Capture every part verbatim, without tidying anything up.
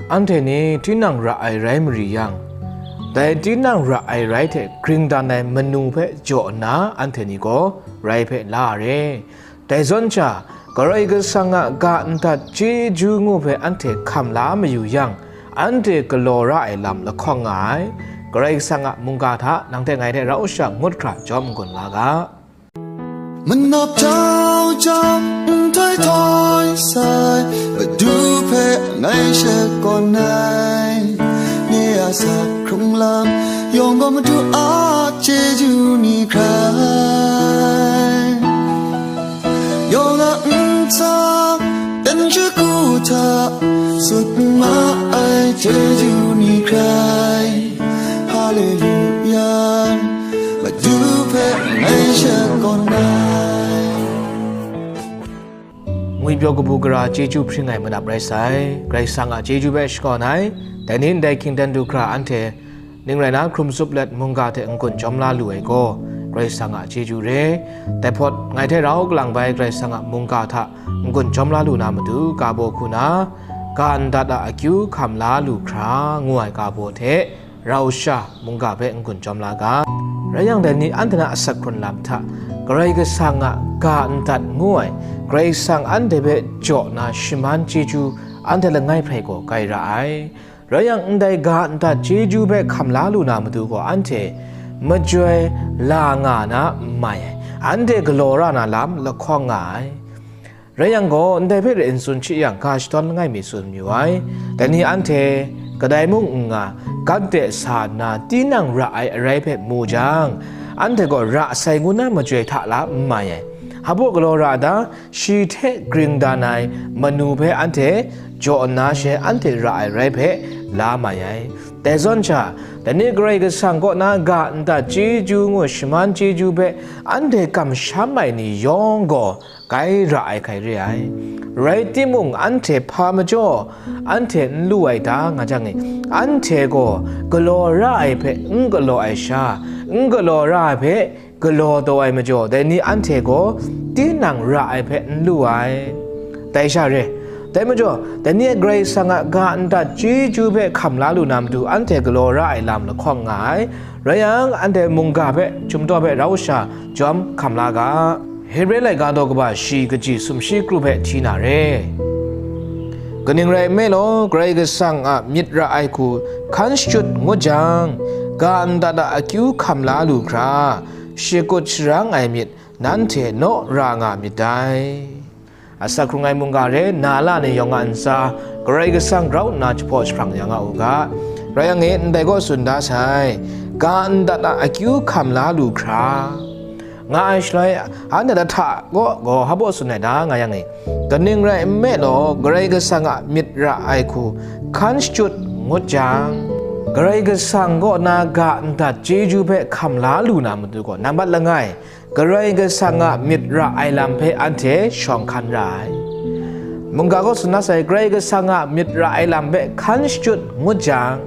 Anhte ni tinang ra ai rai mari yang, dai tinang ra ai rai hte gring dan ai manu hpe jaw nna anhte ni gaw rai hpe la a re. Dai zawn sha, Karai Kasang a ga ndat chyeju ngu hpe anhte hkam la mayu yang, anhte galaw ra ai lam lahkawng nga ai. Karai Kasang a mungga hta nang hte ngai hte rau sha ngut hkra jawm n-gun la ga. Manap jau jau, nhtoi htoi sai, Madu hpe ngai shakawn ai. Nye a asak hkrung lam yawng gaw Madu a chyeju ni hkrai. Yawng a ntsa, dan shagu hta, sut ma ai chyeju ni hkrai. Haleluya, Madu hpe ngai shakawn ai. Ngwipyaw kabu gara chyeju hpring ai manap rai sai, Karai Kasang a chyeju hpe shakawn ai. Dai ni ndai hkying dan du hkra anhte ning rai na, hkrum zup let mungga hte n-gun jawm la lu ai gaw, Karai Kasang a chyeju re. Dai hpawt, ngai hte rau kalang bai Karai Kasang a mungga hta n-gun jawm la lu na matu, ga baw hku na, ga ndat a akyu hkam la lu hkra, ngu ai ga baw hte, rau sha mungga hpe n-gun jawm la ga. Rai yang, dai ni anhte na asak hkrun lam hta, Karai Kasang a ga ndat ngu ai, Karai Kasang anhte hpe jaw na shaman chyeju anhte langai hprai gaw grai ra ai. Rai yang, ndai ga ndat chyeju hpe hkam la lu na matu gaw, anhte majoi la nga na n mai ai, anhte galaw ra na lam lahkawng nga ai. Rai yang gaw, ndai hpe re n tsun shi yang, ga shadawn langai mi tsun mayu ai. Dai ni anhte kadai mung n nga, gat de sa nna, tinang ra ai arai hpe mu jang, anhte gaw ra sai ngu na majoi hta la n mai ai. Hpa baw galaw ra da, shi hte gring dan ai manu hpe anhte jaw nna she anhte ra ai rai hpe la mai ai. Dai zawn sha, dai ni Karai Kasang kaw na ga ndat chyeju ngu shaman chyeju hpe anhte kamsham ai ni yawng gaw grai ra ai hkai re ai. Rai timung, anhte hpa majaw anhte n lu ai ta nga jang e, anhte gaw galaw ra ai hpe n galaw ai sha, n galaw ra ai hpe galaw taw ai majaw, dai ni anhte gaw tinang ra ai hpe n lu ai. Dai sha re, dai majaw, dai ni Karai Kasang a ga ndat chyeju hpe hkam la lu na matu, anhte galaw ra ai lam lahkawng nga ai. Rai yang, anhte mungga hpe, chyum daw hpe rau sha jawm hkam la ga. Hebre laika daw kaba shi kaji sumshi kru hpe hti na re. Kaning rai nme law, Karai Kasang a myit ra ai hku hkan shachyut ngut jang, ga ndat a akyu hkam la lu hkra, shakut sharang ai myit nanhte naw ra nga myit dai. Asak hkrung ai mungga re, na la ni yawng a ntsa, Karai Kasang grau nna jahpaw jahprang ya nga u ga. Rai yang e, ndai gaw tsun da sai, ga ndat a akyu hkam la lu hkra, nga ai shaloi, anhte hta gaw, gaw hpa baw tsun ai ta nga yang e, kaning rai nme law, Karai Kasang a myit ra ai hku hkan shachyut ngut jang, Karai Kasang kaw na ga ndat chyeju hpe hkam la lu na matu gaw, nambat langai, Karai Kasang a myit ra ai lam hpe anhte shawng hkan ra ai. Mungga gaw tsun na sai, Karai Kasang a myit ra ai lam hpe hkan shachyut ngut jang,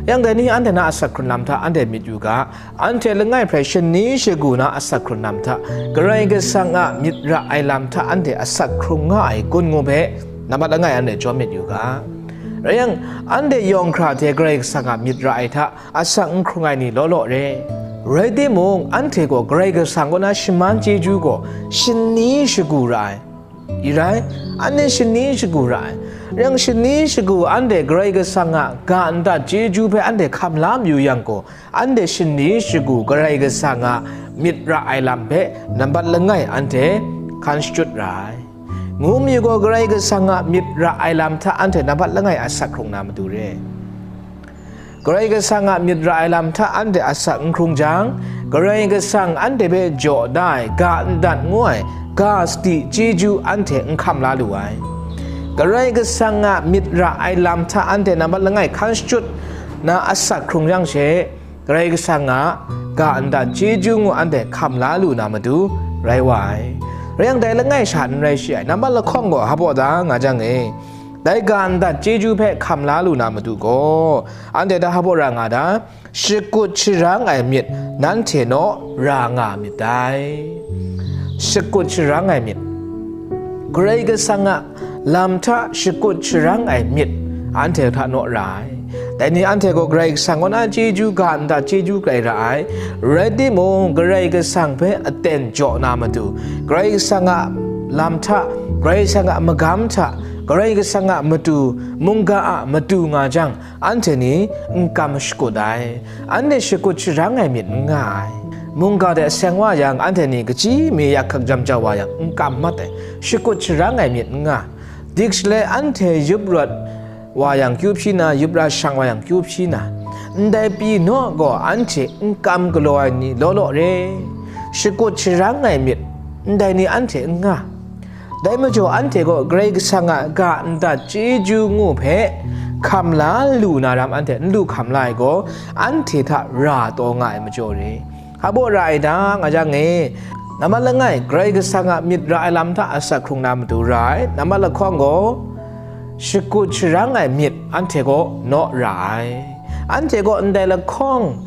yang dai ni anhte na asak hkrun lam hta anhte myit yu ga, anhte langai hpe shani shagu na asak hkrun lam hta Karai Kasang a myit ra ai lam hta anhte asak hkrung nga ai gun ngu hpe, nambat langai anhte jawm myit yu ga. Rai yang, anhte yawng hkra hte Karai Kasang a myit ra ai hta asak n hkrung ai ni law law re. Rai timung, anhte gaw Karai Kasang kaw na shaman chyeju gaw shani shagu ra ai. I rai, anhte shani shagu ra ai. Rai yang, shani shagu anhte Karai Kasang a ga ndat chyeju hpe anhte hkam la mayu yang gaw, anhte shani shagu Karai Kasang a myit ra ai lam hpe nambat langai anhte hkan shachyut ra ai. Ngu mi gaw, Karai Kasang a myit ra ai lam hta anhte nambat langai asak hkrung na matu re. Karai Kasang a myit ra ai lam hta anhte asak n hkrung jang, Karai Kasang anhte hpe jaw da ai ga ndat ngu ai ga sadi chyeju anhte n hkam la lu ai. Karai Kasang a myit ra ai lam hta anhte nambat langai hkan shachyut na asak hkrung yang she, Karai Kasang a ga ndat chyeju ngu anhte hkam la lu na matu rai wa ai. Rai yang, dai langai sha n rai shi ai, nambat lahkawng gaw hpa baw da nga jang e, dai ga ndat chyeju hpe hkam la lu na matu gaw, anhte hta hpa baw ra nga da, shakut sharang ai myit nanhte naw ra nga myit dai. Shakut sharang ai myit. Karai Kasang a lam hta shakut sharang ai myit anhte hta naw ra ai. Dai ni anhte gaw Karai Kasang kaw na chyeju ga ndat chyeju grai ra ai. Rai timung, Karai Kasang hpe aten jaw na matu, Karai Kasang a lam hta, Karai Kasang a magam hta, Karai Kasang a matu, mungga a matu nga jang, anhte ni n kam shakut ai. Anhte shakut sharang ai myit n nga ai. Mungga de seng wa yang, anhte ni kachyi mi yak hkak jam jau wa yang, n kam mat ai. Shakut sharang ai myit n nga. Dik shaloi anhte yup rawt wa yang kyu hpyi na, yup ra shang wa yang kyu hpyi na, ndai pyi naw gaw anhte n kam galaw ai ni law law re. Shakut sharang ai myit, ndai ni anhte n nga. Dai majaw anhte gaw Karai Kasang a ga ndat chyeju ngu hpe hkam la lu na ram anhte n lu hkam la ai gaw, anhte hta ra taw nga ai majaw re. Hpa baw ra ai ta, nga jang e, nambat langai, Karai Kasang a myit ra ai lam hta asak hkrung na matu ra ai. Nambat lahkawng gaw, shakut sharang ai myit anhte kaw naw ra ai. Anhte kaw ndai lahkawng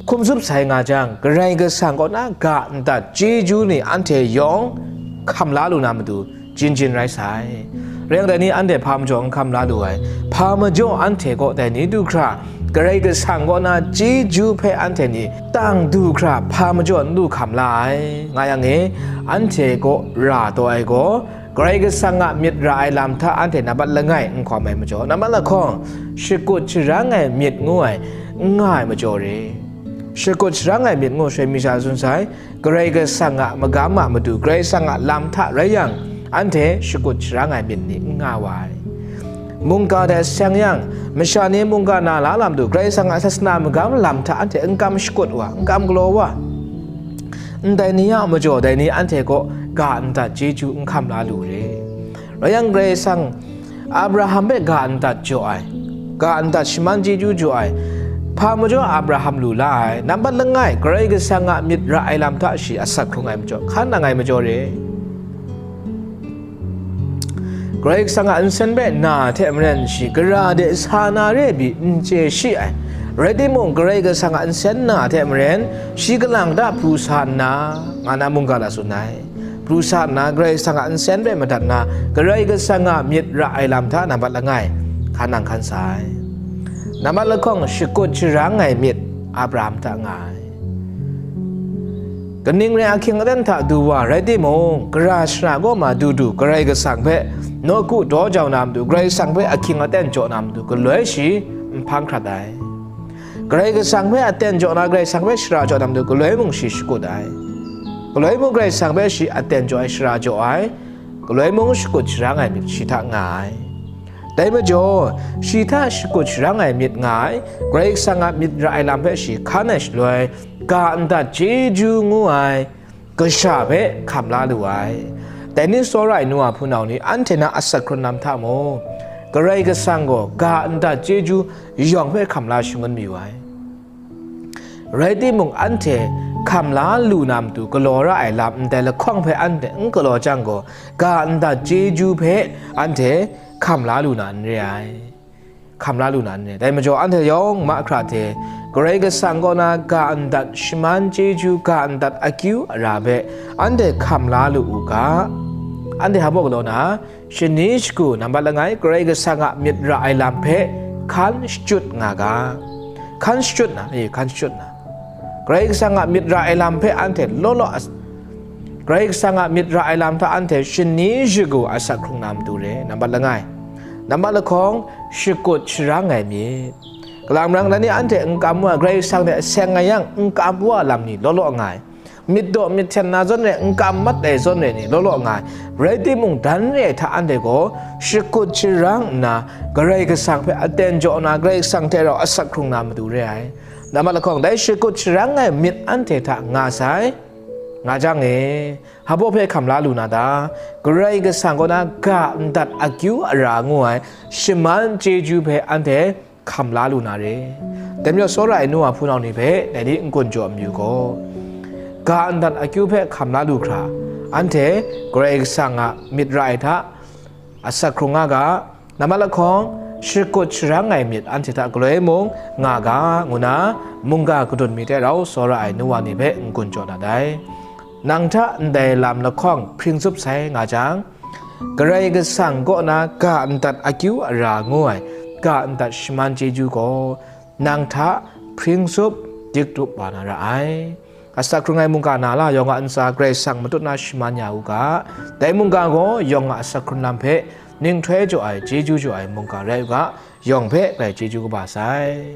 hkum zup sai nga jang, Karai Kasang kaw na ga ndat chyeju ni anhte yawng hkam la lu na matu, jin jin rai sai. Rai yang, dai ni anhte hpa majaw n hkam la lu ai, hpa majaw anhte kaw dai ni du hkra, Karai Kasang kaw na chyeju hpe anhte ni tang du hkra, hpa majaw n lu hkam la ai, nga yang e, anhte kaw ra taw ai gaw, Karai Kasang a myit ra ai lam hta anhte nambat langai n hkawm ai majaw, nambat lahkawng, shakut sharang ai myit ngu ai, n nga ai majaw re. Shakut sharang ai myit ngu shoi mi sha tsun sai, Karai Kasang a magam a matu, Karai Kasang a lam hta rai yang, anhte shakut sharang ai myit ni n nga wa ai. Mungga de seng yang, masha ni mungga na la lam du, Karai Kasang a sasana magam lam hta anhte n kam shakut wa, n kam galaw wa. Ndai ni a majaw, dai ni anhte kaw ga ndat chyeju n hkam la lu re. Rai yang, Karai Kasang Abraham hpe ga ndat jaw ai, ga ndat shaman chyeju jaw ai, hpa majaw Abraham lu la ai? Nambat langai, Karai Kasang a myit ra ai lam hta shi asak hkrung ai majaw, hkan nang ai majaw re. Karai Kasang a nsen hpe na hte maren shi gara de sa na re ai pyi n chye shi ai. Rai timung, Karai Kasang a nsen na hte maren shi kalang ta pru sa nna, nga na mungga la tsun ai. Pru sa nna, Karai Kasang a nsen hpe madat na, Karai Kasang a myit ra ai lam hta nambat langai, hkan nang hkan sa ai. Nambat lahkawng, shakut sharang ai myit Abraham hta nga ai. Kaning rai ahkying aten hta du wa rai timung, gara shara kaw ma du du, Karai Kasang hpe nawku daw jau na matu, Karai Kasang hpe ahkying aten jaw na matu, galoi shi n hpang hkrat ai. Karai Kasang hpe aten jaw na, Karai Kasang hpe shara jaw na matu, galoi mung shi shakut ai. Galoi mung Karai Kasang hpe shi aten jaw ai, shara jaw ai, galoi mung shakut sharang ai myit shi hta nga ai. Dai majaw, shi hta shakut sharang ai myit nga ai, Karai Kasang a myit ra ai lam hpe shi hkan ai shaloi, ga ndat chyeju ngu ai kasha hpe hkam la lu ai. Dai ni tsawra ai nu wa hpunau ni, anhte na asak hkrun lam hta mung, Karai Kasang gaw ga ndat chyeju yawng hpe hkam la shangun mayu ai. Rai timung, anhte hkam la lu na matu galaw ra ai lam ndai lahkawng hpe anhte n galaw jang gaw, ga ndat chyeju hpe anhte hkam la lu na n re ai. Hkam la lu na n re. Dai majaw, anhte yawng mahkra hte Karai Kasang kaw na ga ndat shaman chyeju, ga ndat akyu ara hpe anhte hkam la lu u ga. Anhte hpa baw galaw na, shani shagu nambat langai, Karai Kasang a myit ra ai lam hpe hkan shachyut nga ga. Hkan shachyut na, e, hkan shachyut na. Karai Kasang a myit ra ai lam hpe anhte law law as-, Karai Kasang a myit ra ai lam hta anhte shani shagu asak hkrung na matu re, nambat langai. Nambat lahkawng, shakut sharang ai myit. Kalang marang dai ni anhte n kam wa, Karai Kasang hte seng nga yang n kam wa lam ni law law nga ai. Myit daw myit hten na zawn re, n kam mat ai zawn re ni law law nga ai. Rai timung, dan re ai hta anhte gaw shakut sharang nna, Karai Kasang hpe aten jaw na, Karai Kasang hte rau asak hkrung na matu re ai. Nambat lahkawng, dai shakut sharang ai myit anhte hta nga sai, nga jang e, hpa baw hpe hkam la lu na ta? Karai Kasang kaw na ga ndat akyu ara ngu ai shaman chyeju hpe anhte hkam la lu na re. Dai majaw, tsawra ai nu wa hpunau ni hpe dai ni n-gun jaw mayu gaw, ga ndat akyu hpe hkam la lu hkra, anhte Karai Kasang a myit ra ai hta asak hkrung nga ga. Nambat lahkawng, shakut sharang ai myit anhte hta galoi mung nga ga, ngu na mungga kadun mi hte rau tsawra ai nu wa ni hpe n-gun jaw na dai. Nang hta ndai lam lahkawng hpring zup sai nga jang, Karai Kasang kaw na ga ndat akyu ara ngu ai ga ndat shaman chyeju gaw nang hta hpring sup dik tup wa na ra ai. Asak hkrung ai mungga na la yawng a ntsa Karai Kasang matut na shaman ya u ga, dai mungga gaw yawng a asak hkrun lam hpe ninghtoi jaw ai, chyeju jaw ai mungga rai u ga, yawng hpe grai chyeju kaba sai.